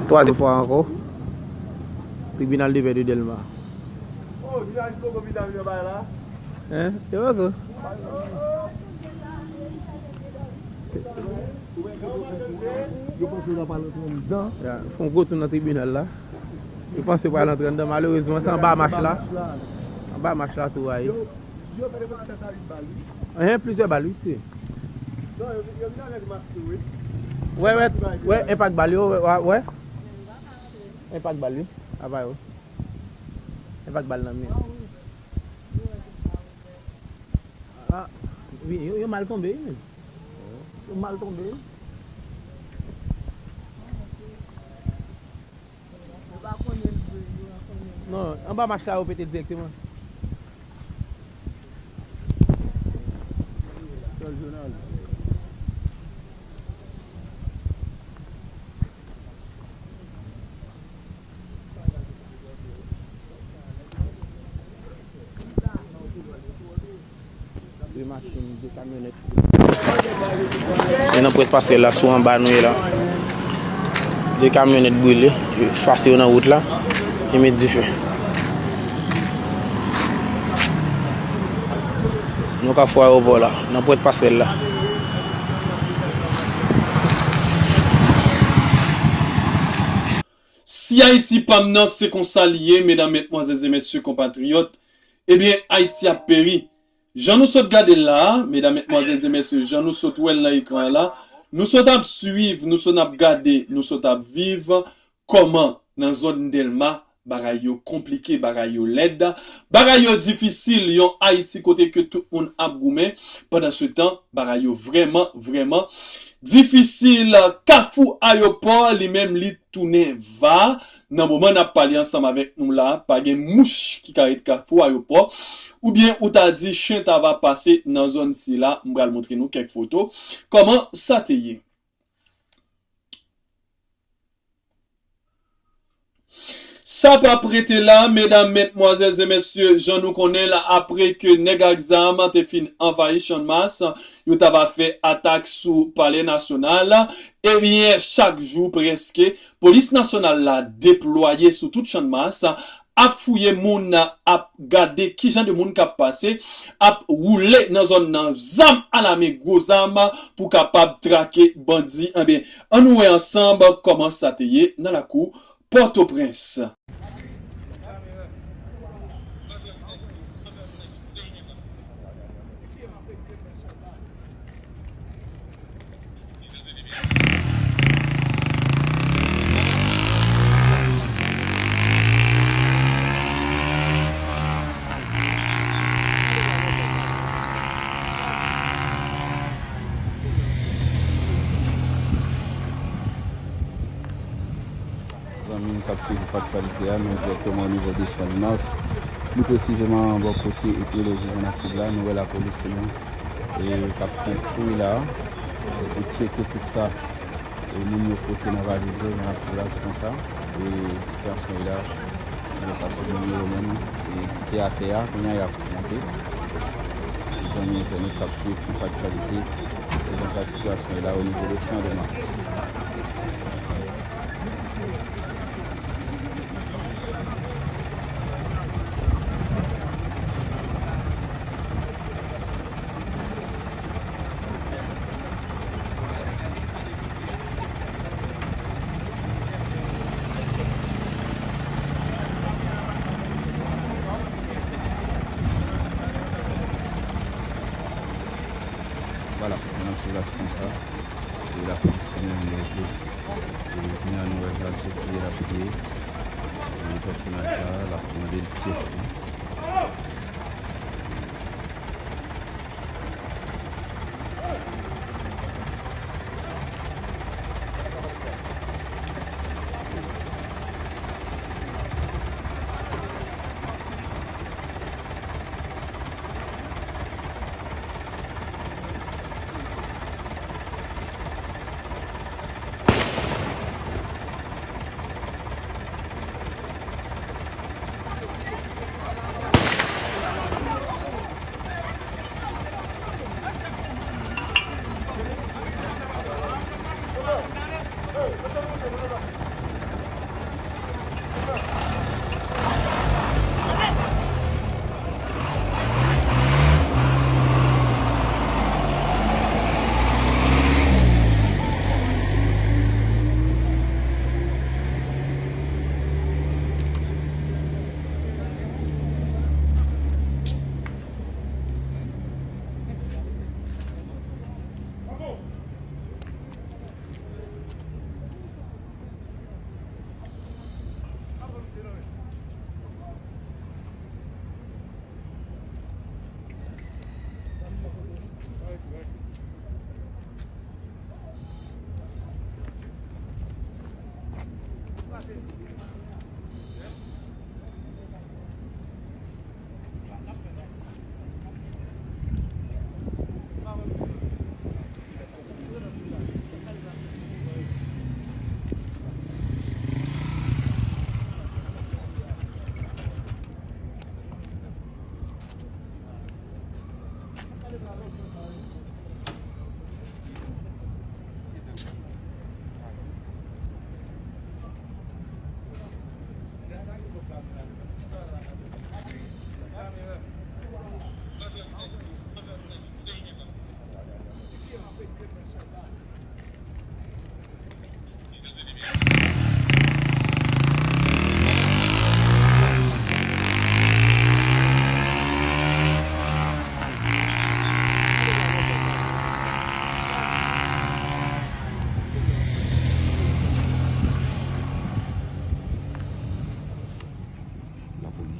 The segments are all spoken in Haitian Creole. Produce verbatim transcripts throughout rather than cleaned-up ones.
Twazyèm fwa ankò, tribinal de pè de Dèlma. Oh, jounalis poko vin nan bay la. Hein? Yo poko. Yo panse yo pral antre anndan. Ya, fè yon gwo tou nan tribinal la. Yo panse yo pral antre anndan. Malerezman, se anba mach la. Anba mach la tou a ye. Yo, yo fè depo ti sa vin bal, wi. Hein, plizyè bal, wi, ti. Non, yo, yo vin avèk maske, wi. Wè, wè, wè, enpak bal yo, wè, wè. Enpak bal, wi. Apa yo. Enpak bal nan men. Ah, wi, yo, yo mal tonbe, wi, men. Yo mal tonbe, wi. Non, anba mach la, yo pete dirèkteman. Sèl jounal. De machin, de kamyonèt. E nan pwent pasrèl la, sou anba nou ye la. De kamyonèt brile, yo efase yo nan wout la, e met dife. Nou kafou ayewopò la, nan pwent pasrèl la. Si Ayiti pa m nan, se konsa li ye, medam, medmwazèl e mesye, konpatriyòt, ebyen, Ayiti ap peri. Jan nou sot gade l la a, medam, medmwazèl e mesye, jan nou sot wè l nan ekran an la, nou sot ap swiv, nou sot ap gade, nou sot ap viv kòman nan zòn Dèlma, bagay yo konplike, bagay yo lèd, bagay yo difisil, yon Ayiti kote ke tout moun ap goumen. Pandansetan, bagay yo vrèman, vrèman difisil. Kafou Ayewopò, li menm, li tounen va. Nan moman n ap pale ansanm avèk nou la, pa gen mouch ki ka ret Kafou Ayewopò. Oubyen ou ta di chen ta va pase nan zòn sila. M pral montre nou kèk foto. Kòman sa te ye? Sa p ap rete la, medam, medmwazèl e mesye, jan nou konnen l, apre ke nèg ak zam te fin anvayi Channmas, yo ta va fè atak sou Palè Nasyonal. Ebyen, chak jou prèske, Polis Nasyonal la deplwaye sou tout Channmas, ap fouye moun, ap gade kijan de moun k ap pase, ap woule nan zòn nan, zam alamen, gwo zam, pou kapab trake bandi. Anben, ann nou wè ansanm kòman sa te ye nan lakou Pòtoprens. Zanmi nou k ap swiv Aktyalite a, nou dirèkteman o nivo de Channmas, pli presizeman bò kote Ekri Lejis Annaktiv la, nou wè lapolis se nou e k ap fè fouy la pou tcheke tout sa e moun yo pote nan valiz yo, jan n ap swiv la, se konsa. E sitiyasyon yo la, ebyen, sa se moun yo menm, e ki te atè a, kounye a y ap monte. Zanmi entènot k ap swiv Aktyalite, se konsa sitiyasyon yo la o nivo de Channmas. Vwala, n ap swiv la, se konsa. E lapolis li menm, li rete. E kounye a, nou wè Vlad se fouye l ap fouye. E pèsonaj sa a, l ap mande l pyès li.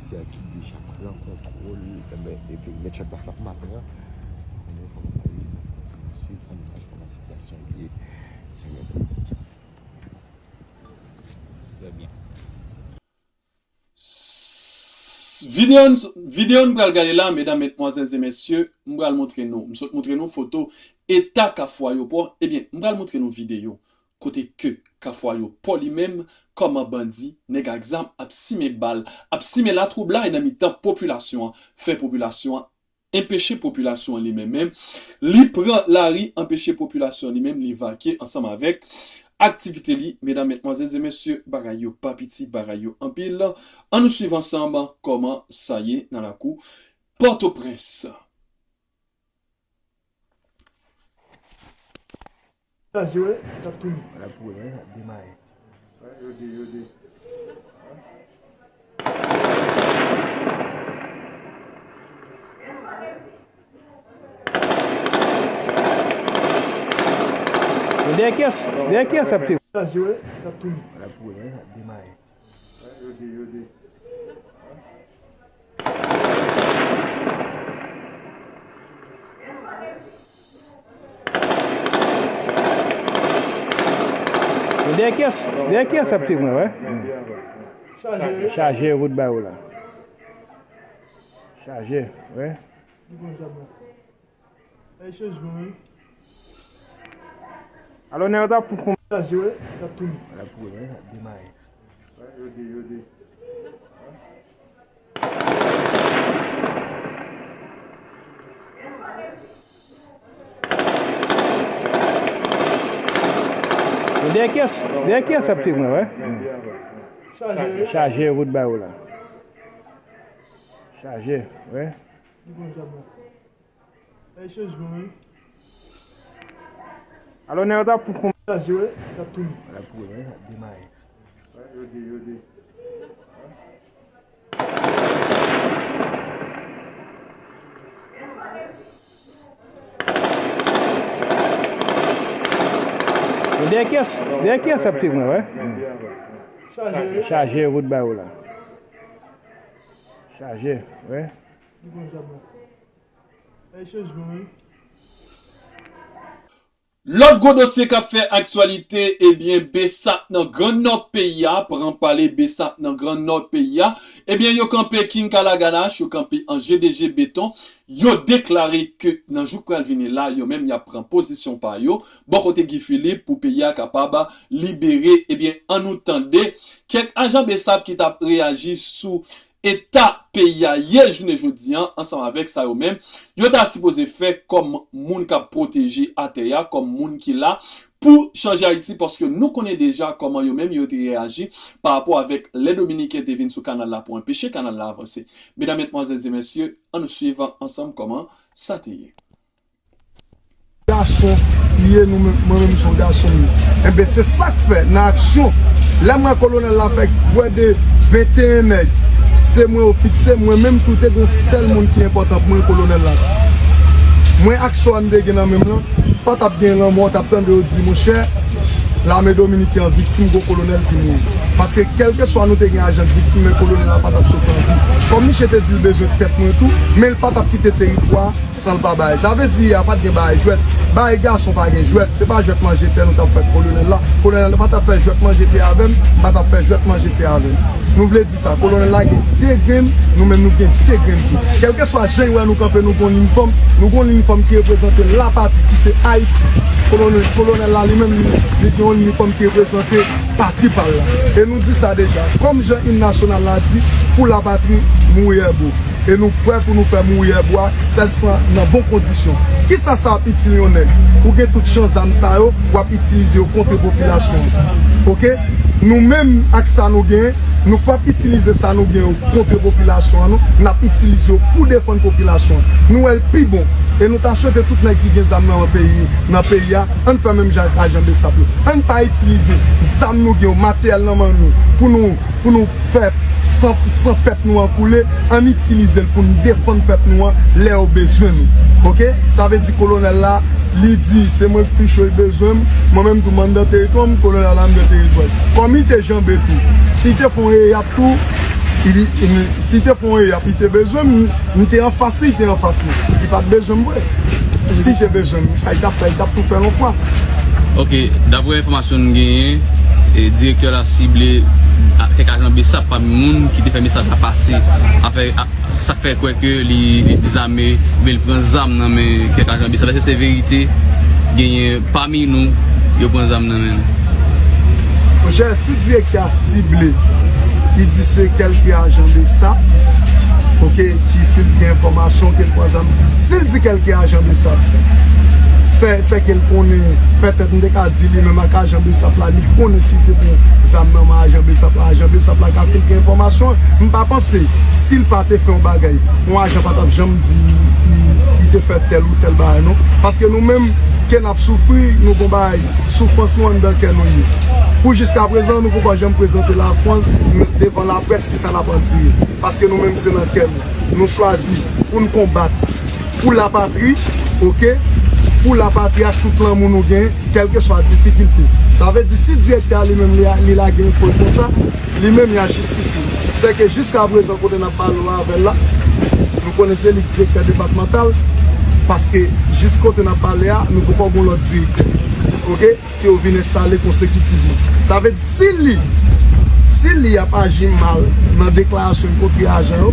Polisye a ki deja pran kontwòl, enben, e perimèt chak plas la pou maten an. Konnen kòman sa ye, n ap kontinye swiv an imaj kòman sitiyasyon ye. Sa gen tan. Trè byen. S-, videyo n, videyo n pral gade la, medam, medmwazèl e mesye, m pral montre nou, m sot montre nou foto eta Kafou Ayewopò. Ebyen, m pral montre nou videyo kote ke Kafou Ayewopò li menm, kòman bandi, nèg ak zam ap simen bal, ap simen latwoublay nan mitan popilasyon an, fè popilasyon an, anpeche popilasyon an li menm menm, li pran lari, anpeche popilasyon an li menm, li vakye ansanm avèk aktivite li. Medam, medmwazèl e mesye, bagay yo pa piti, bagay yo anpil. Ann nou swiv ansanm kòman sa ye nan lakou Pòtoprens. Chaje, wi, l ap tounen. L ap tounen, wi, l ap demare. Wi, yo de, yo de. Dèyè kiyès, dèyè kiyès ap tire? Chaje, wi, l ap tounen. L ap tounen, wi, l ap demare. Yo de, yo de. Dèyè kiyès, dèyè kiyès ap tire mwen, wè? Chaje. Chaje, yo fout ba yo la. Chaje, wè. Li bon, sa bon. Ay, chanjman, wi. Alò, nèg yo t ap fout konn. Chaje, wi, l ap tounen. L ap tounen, wi, l ap demare. Yo de, yo de. Dèyè kiyès, dèyè kiyès ap tire mwen, wè? Chaje. Chaje, yo fout ba yo la. Chaje, wè. Li bon, sa bon. Ay, chanjman, wi. Alò, nèg yo t ap fout konn. Chaje, wi, l ap tounen. L ap tounen, wi, l ap demare. Yo de, yo de. Dèyè kiyès, dèyè kiyès ap tire mwen, wè? Chaje. Chaje, yo fout ba yo la. Chaje, wè. Li bon, sa bon. Ay, chanjman, wi. Lòt gwo dosye k ap fè aktyalite, ebyen, BSAP nan Gran Nò peyi a, pran pale BSAP nan Gran Nò peyi a, ebyen, yo kanpe King Kalaganach, yo kanpe an G D G Beton, yo deklare ke nan jou k pral vini la, yo menm y ap pran pozisyon pa yo, bò kote Guy Philippe pou peyi a kapab libere, ebyen, ann nou tande kèk ajan BSAP ki t ap reyaji sou eta peyi a ye jounen jodi an, ansanm avèk sa yo menm, yo ta sipoze fè kòm moun k ap pwoteje atè a, kòm moun ki la pou chanje Ayiti, paske nou konnen deja kòman yo menm yo te reyaji pa rapò avèk lè Dominiken te vin sou kanal la pou anpeche kanal la avanse. Medam, medmwazèl e mesye, ann nou swiv ansanm kòman sa te ye. Gason li ye, nou menm, mwen menm se yon gason m ye. Enben, se sa k fè, nan aksyon, lè m wè kolonèl la fè kwè de venteyen nèg, se mwen yo fikse, mwen menm tou te gen yon sèl moun ki enpòtan pou mwen, kolonèl la. Mwen ak sò a m te gen nan men m lan, pa t ap gen lanmò, w t ap tande yo di, monchè, lame dominiken an viktim, gon kolonèl ki mouri. Paske kèlkeswa nou te gen ajan k viktim, men kolonèl la pa t ap sot an vi. Kòm misye te di l bezwen tèt mwen tou, men l pa t ap kite teritwa a san l pa bay. Sa vle di, a pa t gen bagay jwèt. Bagay gason pa gen jwèt. Se pa jwèt manje tè nou t ap fè ak kolonèl la. Kolonèl la pa t ap fè jwèt manje tè avè m, m pa t ap fè jwèt manje tè avè l. Nou vle di sa, kolonèl la gen de grenn, nou menm nou gen de grenn tou. Kèlkeswa jan y wè nou kanpe, nou gon linifòm, nou gon linifòm ki reprezante lapatri, ki se Ayiti. Kolonèl, kolonèl la li menm, li, li gen yon linifòm ki reprezante patri pa l la. E nou di sa deja, kòm jan im nasyonal la di, pou lapatri, mouri èbou. E nou prè pou nou fè mouri èbou a, sèlswa nan bon kondisyon. Kisa sa ap itil yon nèg? Ou gen tout jan zam sa yo, w ap itilize yo kont popilasyon an. Oke? Nou menm ak sa nou gen, nou p ap itilize sa nou gen yo kont popilasyon an, non. N ap itilize yo pou defann popilasyon an. Nou wè l pi bon. E nou ta swete tout nèg ki gen zam nan peyi, nan peyi a, ann fè menm jan ak ajan BSAP yo. Ann pa itilize zam nou gen yo, materyèl nan men nou, pou nou, pou nou fè san, san pèp nou an koule, ann itilize l pou n defann pèp nou an lè yo bezwen nou. Oke? Sa vle di kolonèl la, li di, se mwen k pi cho, li bezwen m, mwen menm tou m anndan teritwa m, kolonèl la anndan teritwa l. Kòm li te janbe tou, si l te fè yon reyap tou, Li, li, si te fè yon erè, li te bezwen m, m te anfas li, li te anfas mwen. Li pa t bezwen m vre. Si li te bezwen m, sa li t ap fè, li t ap tou fè l yon fwa. Ok, daprè enfòmasyon n genyen, e, direktè la sible a, kèk ajan BSAP pami moun ki te fè mesaj la pase. Afè, a, sa k fè kwè ke li, li dezame oubyen li pran zam nan men kèk ajan BSAP. Èske se verite? Genyen pami nou yo pran zam nan men nou. Monchè, si direktè a sible, li di se kèlke ajan BSAP, ok, ki filtre enfòmasyon, ke l pran zam. Si l di kèlke ajan BSAP, se, se ke l konnen, petèt m te ka di li menm ak ajan BSAP la, li konnen si l te pran zam nan men ajan BSAP la, ajan BSAP la ka filtre enfòmasyon. M pa panse, si l pa te fè yon bagay, yon ajan pa t ap janm di li, li te fè tèl ou tèl bagay, non. Paske nou menm, ke n ap soufri, nou gon bagay, soufrans nou anndan kè nou ye. Pou jiskaprezan, nou poko janm prezante lafrans devan laprès kisa n ap andire. Paske nou menm se nan kè nou. Nou chwazi pou n konbat pou lapatri, ok? Pou lapatri ak tout lanmou nou gen, kèlkeswa difikilte. Sa vle di si direktè a li menm li, li lage enfo l konsa, li menm y a jistifye. Sèke jiskaprezan kote n ap pale w avè l la, nou konnen se li k direktè depatmantal, paske jis kote n ap pale a, nou poko gon lòt direktè. Ok? Ke yo vin enstale konsekitivman. Sa vle di, si li, si li ap aji mal nan deklarasyon l kontre ajan yo,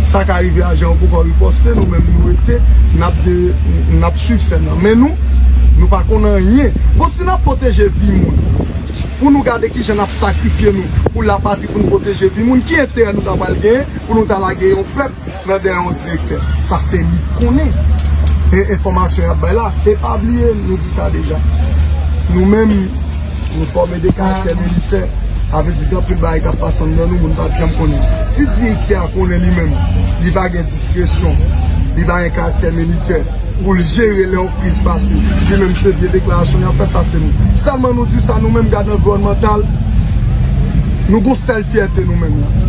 sa ka rive ajan yo poko riposte, nou menm nou rete, n ap de, n ap swiv sèn nan. Men nou, nou pa konn anyen. Bon, si n ap pwoteje vi moun, pou nou gade kijan n ap sakrifye nou pou lapatri, pou nou pwoteje vi moun, ki enterè nou ta pral genyen pou nou ta lage yon pèp nan dèyè yon direktè? Sa se li k konnen. E enfòmasyon y ap bay la, e pa bliye, nou di sa deja. Nou menm, nou fòme de karaktè militè, sa vle di gen anpil bagay k ap pase anndan nou, moun p ap janm konnen. Si direktè a konnen li menm, li pa gen diskresyon, li pa gen karaktè militè, pou l jere lè yon kriz pase. Li menm se vye deklarasyon y ap fè, sa se nou. Sèlman nou di sa, nou menm gad anviwònmantal, nou gon sèl fyète nou menm la.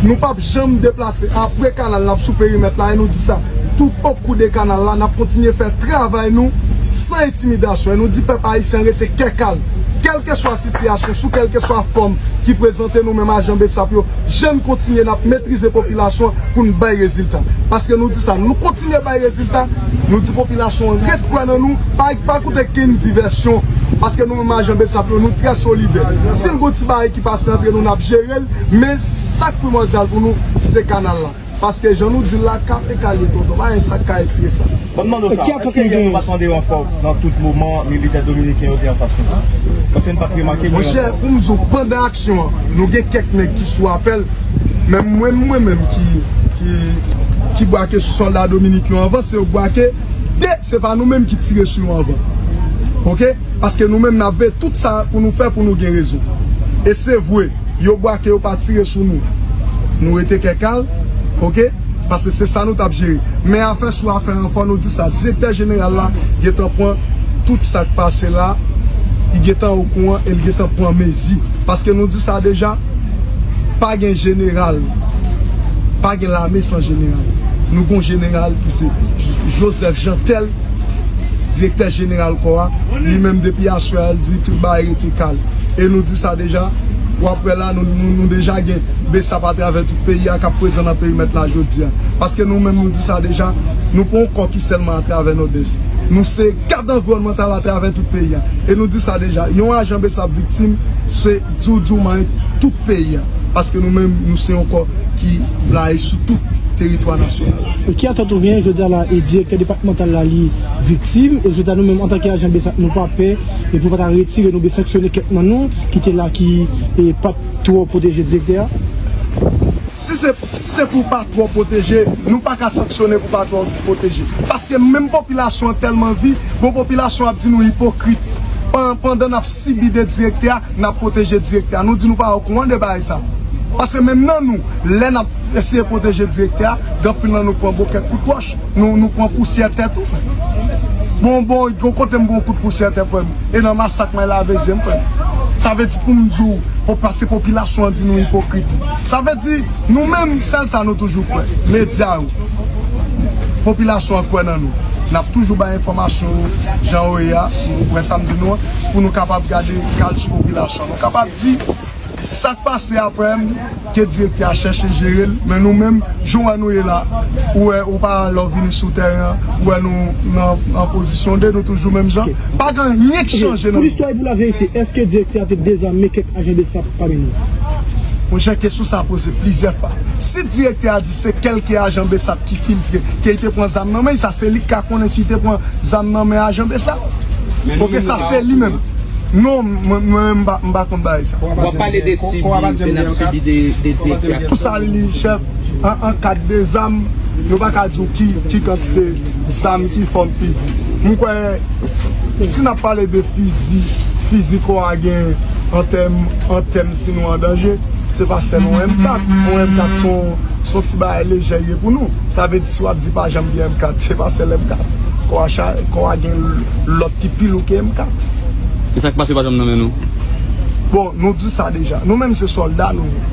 Nou p ap janm deplase. Apre kanal, n ap sou perimèt la, e nou di sa. Tout okou de kanal la, n ap kontinye fè travay nou san entimidasyon. E nou di pèp ayisyen rete kè kal. Kèlkeswa sitiyasyon, sou kèlkeswa fòm ki prezante, nou menm ajan BSAP yo, jan n kontinye n ap metrize popilasyon pou n bay rezilta. Paske nou di sa, nou kontinye bay rezilta, nou di popilasyon an ret kwè nan nou, pa, pa koute kenn divèsyon, paske nou menm ajan BSAP yo, nou trè solidè. Si n gon ti bagay ki pase antre nou, n ap jere l, men sa k primòdyal pou nou, se kanal la. Paske jan nou di l la, kap e kal ye tonton, pa gen sa k ka retire sa. Ban m mande w sa, èske gen yon batman de ranfò nan tout moman militè dominiken yo te anfas nou? Paske n pa t remake gen ranfò. Monchè, pou m di w, pandan aksyon an, nou gen kèk nèg ki sou apèl, men mwen, mwen menm ki, ki, ki bwake sou sòlda dominiken yo anvan, se yo k bwake, de, se pa nou menm ki tire sou yo anvan. Ok? Paske nou menm n ap veye tout sa pou nou fè pou nou gen rezon. E se vre, yo bwake, yo pa tire sou nou. Nou rete kè kal, ok? Paske se sa nou t ap jere. Men afè sou afè ranfò, nou di sa, direktè jeneral la gentan pran tout sa k pase la, li gentan okouran e li gentan pran mezi. Paske nou di sa deja, pa gen jeneral, pa gen lame san jeneral. Nou gon jeneral ki se Joseph Jeantel, direktè jeneral kò a, li menm depi aswè a, l di tout bagay rete kal. E nou di sa deja, w ap wè la, nou, nou, nou deja gen BSAP atravè tout peyi a k ap prezan nan perimèt la jodi a. Paske nou menm nou di sa deja, nou pa yon kò ki sèlman atravè Nòdès. Nou se gad anviwònmantal atravè tout peyi a. E nou di sa deja, yon ajan BSAP viktim, se diwdiwmanyen tout peyi a. Paske nou menm, nou se yon kò ki blayi sou tout teritwa nasyonal. Ki atant ou genyen jodi a la, e direktè depatmantal la li viktim, e jodi a nou menm antanke ajan BSAP nou pa pè, e pou pa ta retire nou oubyen sanksyone kèk nan nou ki te la ki e pa t twò pwoteje direktè a? Si se, si se pou pa twò pwoteje, nou pa ka sanksyone pou pa twò pwoteje. Paske menm popilasyon an tèlman vi, bon popilasyon ap di nou ipokrit. Pan-, pandan n ap sibi de direktè a, n ap pwoteje direktè a. Nou di nou pa okouran de bagay sa. Paske menm nan nou, lè n ap eseye pwoteje direktè a, gen anpil nan nou pran bokèt kout wòch, nou, nou pran pousyè tè tou. Bon, bon, gon kote m pran kout pousyè tè frè m. E nan masak may lave zye m frè m. Sa vle di pou m di w, pou pase popilasyon an di nou ipokrit. Sa vle di, nou menm, sèl sa nou toujou kwè. Medya yo. Popilasyon an kwè nan nou. N ap toujou bay enfòmasyon yo jan yo ye a, ou wè sa m di nou an, pou nou kapab gade kal sou popilasyon an. Nou kapab di, Sa k pase apre m, ke direktè a chèche jere l, men nou menm, jan w wè nou ye la, ou wè, ou pa lè w vini sou tèren an, ou wè nou nan, nan pozisyon de, nou toujou menm jan. Ok. Pa gen anyen k chanje nan. Pou listwa e pou laverite, èske direktè a te dezame kèk ajan BSAP pami nou? Monchè, kesyon sa poze plizyè fwa. Si direktè a di se kèlke ajan BSAP ki filtre, ke li te pran zam nan men, sa se li k ka konnen si li te pran zam nan men ajan BSAP. Oke, sa se li menm. Non, mwen, mwen, m pa, m pa konn bagay sa. W ap pale de sibi ke n ap sibi de, de direktè a. Pou sa li, li chèf, an, an kad de zam, nou pa ka di w ki, ki kantite zam, ki fòm fizi. M kwè, si n ap pale de fizi, fizi kò a gen an tèm, an tèm si nou an danje, se pa sèl yon M kat. Yon M kat se yon, se yon ti bagay lejè ye pou nou. Sa vle di si w ap di pa janm gen M kat, se pa sèl M kat. Kò a cha-, kò a gen lòt ki pi lou ke M kat. E sa k pase pa janm nan men nou? Bon, nou di sa deja. Nou menm se sòlda nou ye.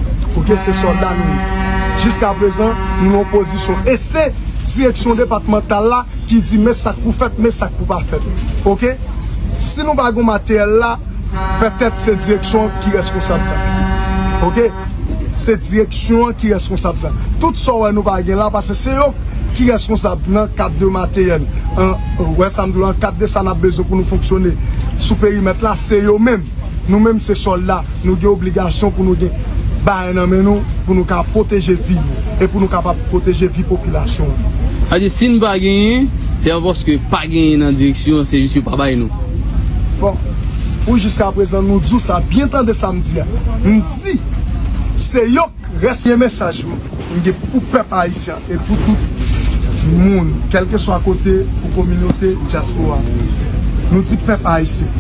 Oke, se sòlda nou ye. Jiskaprezan, nou nan pozisyon. E se direksyon depatmantal la ki di men sa k pou fèt, men sa k pou pa fèt. Oke? Si nou pa gen materyèl la, petèt se direksyon an ki reskonsab sa. Oke? Se direksyon an ki reskonsab sa. Tout sa w wè nou pa gen la, paske se yo ki reskonsab nan kad de materyèl. An, wè sa m di w la, an kad de sa n ap bezwen pou nou fonksyone sou perimèt la, se yo menm. Nou menm se sòlda, nou gen obligasyon pou nou gen bagay nan men nou, pou nou ka pwoteje vi nou, e pou nou kapab pwoteje vi popilasyon an. Sa di, si n pa genyen, se pa paske pa genyen nan direksyon an, se jis yo pa bay nou. Bon, pou jiskaprezan, nou di w sa, byen tande sa m di a. M di, se yo k rès gen mesaj. M gen pou pèp ayisyen e pou tout moun, kèlkeswa kote, pou kominote dyaspora. Nou di pèp ayisyen.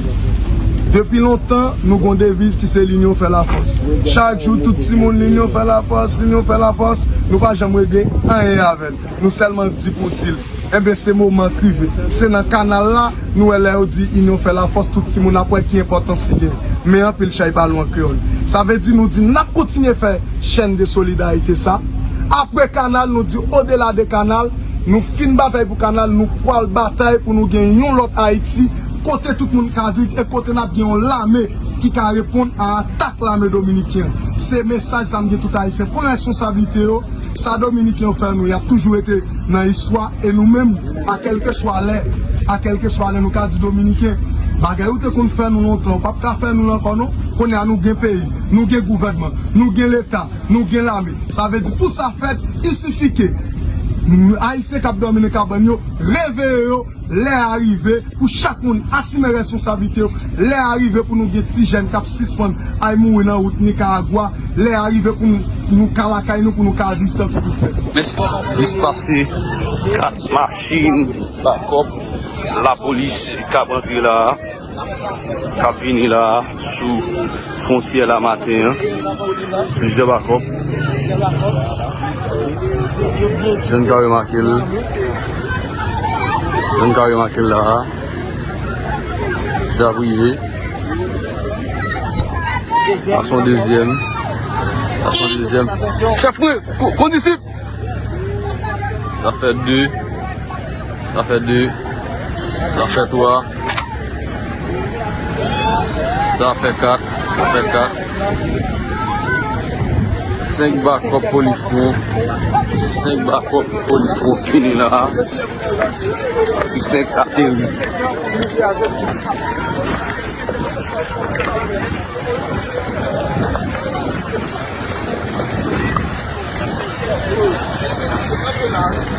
Depi lontan, nou gon deviz ki se l'union fait la force. Chak jou, tout timoun, l'union fait la force, l'union fait la force. Nou pa janm regle anyen avè l. Nou sèlman di pou di l. Enben, se moman k rive. Se nan kanal la, nou wè lè yo di inyon fè lafòs, tout timoun ap wè ki enpòtans li gen. Men anpil chay pa lwen an kreyòl. Sa vle di nou di n ap kontinye fè chèn de solidarite sa. Apre kanal, nou di odela de kanal, nou fin batay pou kanal, nou pral batay pou nou gen yon lòt Ayiti, kote tout moun ka viv e kote n ap gen yon lame ki ka reponn a atak lame dominiken an. Se mesaj sa m gen tout Ayisyen. Pran responsablite yo, sa Dominiken yo fè nou, y ap toujou rete nan istwa, e nou menm, a kèlkeswa lè, a kèlkeswa lè, nou ka di Dominiken, bagay ou te konn fè nou lontan, ou p ap ka fè nou l ankò non. Kounye a nou gen peyi, nou gen gouvènman, nou gen leta, nou gen lame. Sa vle di pou sa fèt, isifike Ayisyen k ap dòmi nan kabann yo, reveye yo, lè a rive pou chak moun asime responsablite yo. Lè a rive pou nou gen ti jèn k ap sispann al mouri nan wout Nikaragwa. Lè a rive pou nou, nou ka lakay nou, pou nou ka viv tankou tout pèp. Mèsi. Plis pase kat machin bakòp lapolis k ap antre la a. K ap vini la a sou fwontyè la maten an. Plizyè bakòp. Jan n ka remake l. Jan n ka remake l la a. Chèf prive. Sa se yon dezyèm. Sa se yon dezyèm. Chèf mwen, ko-, kondisip. Sa fè de. Sa fè de. Sa fè twa. Sa fè kat. Sa fè kat. Senk bakòp polis fwon. Senk bakòp polis fwon vini la a. Sistèm ateri.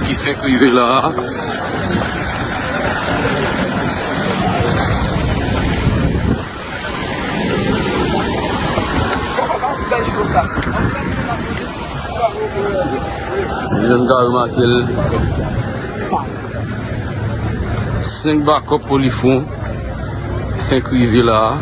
Ki fèk rive la a. Jan n ka remake l. Senk bakòp polis fwon fenk rive la a.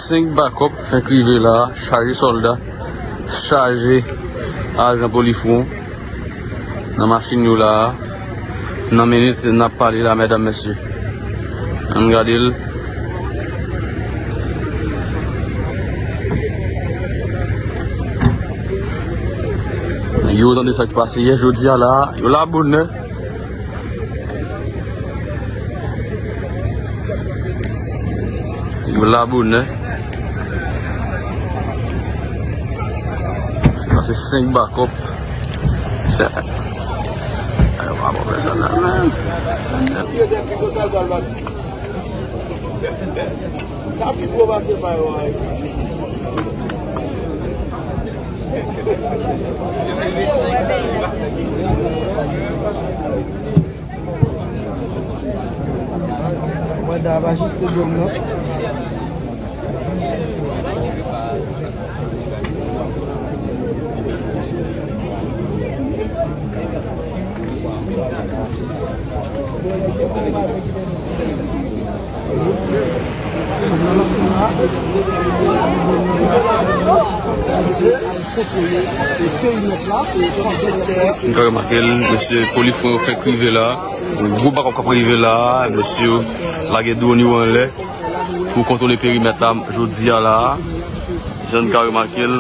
Senk bakòp fenk rive la, chaje sòlda, chaje ajan Polifwon nan machin yo la. Nan minit n ap pale la, medam, mesye. Ann gade l. Yo tande sa k pase yè, jodi a la, yo la bonè. Yo la bonè. Pase senk bakòp. Chè. Ay, w ap wè sa la, men. Sa pi gwo pase pa yo a. Mwen ta ap ajiste dwòm nan. Si n ka remake l, mesye Polifwon yo fenk rive la. Gwo bakòp k ap rive la. Mesye yo lage dwòn yo anlè pou kontwole perimèt la jodi a la. Jan n ka remake l,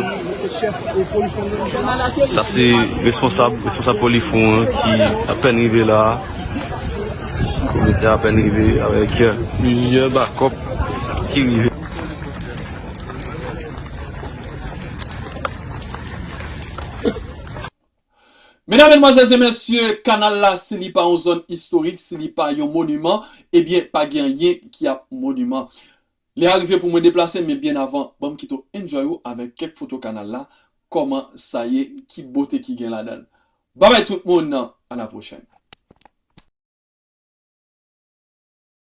sa se responsab, responsab Polifwon an ki apèn rive la. Komisè apèn rive avèk plizyè bakòp ki rive. Medam, medmwazèl e mesye, kanal la, si li pa yon zòn istorik, si li pa yon moniman, ebyen, pa gen anyen ki ap moniman. Lè a rive pou mwen deplase, men byen avan, ban m kite w enjoy ou avèk kèk foto kanal la, kòman sa ye, ki bote ki gen ladan l. Babay tout moun, a la pwochèn.